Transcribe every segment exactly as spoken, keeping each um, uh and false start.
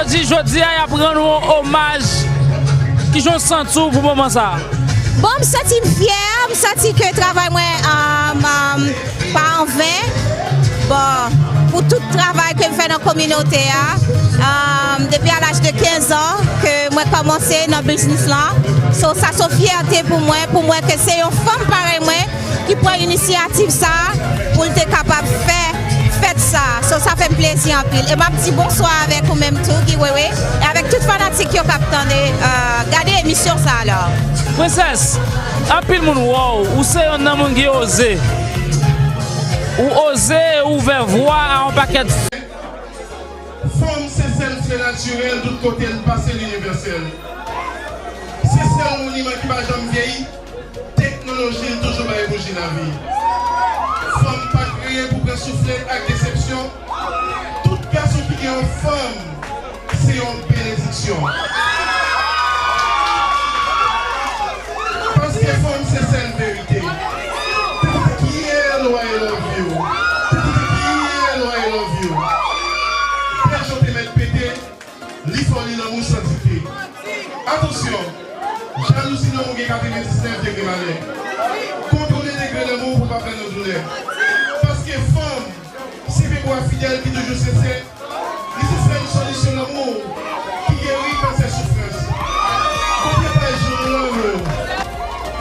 Di jodi a, y ap rann ou yon omaj. Kijan w santi w pou moman sa a? Bon, m santi m fyè, m santi ke travay mwen, um, um, pa anven. Bon, pou tout travay ke m fè nan kominote a, um, depi a laj de kenz an ke mwen kòmanse nan biznis lan. So, sa se yon fyète pou mwen, pou m wè ke se yon fanm parèy mwen ki pran inisyativ sa a pou l te kapab fè fèt sa a. So, sa fè m plezi anpil. E m ap di bonswa avèk ou menm tou, Guy Wewe, e avèk tout fanatik yo k ap tande, euh, gade emisyon sa a la. Prensès, anpil moun wè w, ou se yonn nan moun ki oze. Ou oze e ouvè vwa a yon pakèt. Fanm se sèl fle natirèl tout kote l pase l inivèsèl. Se sèl moniman ki pa janm vyeyi. Teknoloji l toujou bay bouji lavi. Fanm pa kreye pou pran souflèt ak desepsyon. Tout gason ki gen yon fanm, se yon benediksyon. Paske fanm se sèl verite. Tete kiye lwa I love you. Tete kiye lwa I love you. Pèch ou te mèt pete. Li fò li lanmou san dikte. Atansyon! Jalouzi lanmou gen katrevendiznèf degre malè. Kontwole degre lanmou pou pa pran nan doulè. Paske fanm, se pepwa fidèl ki toujou sensè, li se sèl solisyon lanmou ki geri kansè soufrans. Konprann pa joun lanmou.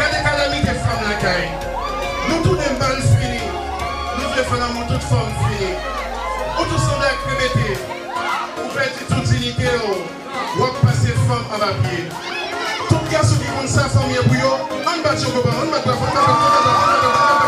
Gade kalamite fanm lakay. Nou tounen mal fini. Nou vle fè lanmou tout fanm fini. Ou tou sanble ak rebete. Ou pèdi tout diyite w, w ap pase fanm anba pye. Tout gason ki konn sa fanm ye pou yo, ann bat yon gwo bal, ann bat bravo, ann bat bravo, ann bat bravo, ann bat bravo, ann bat bravo.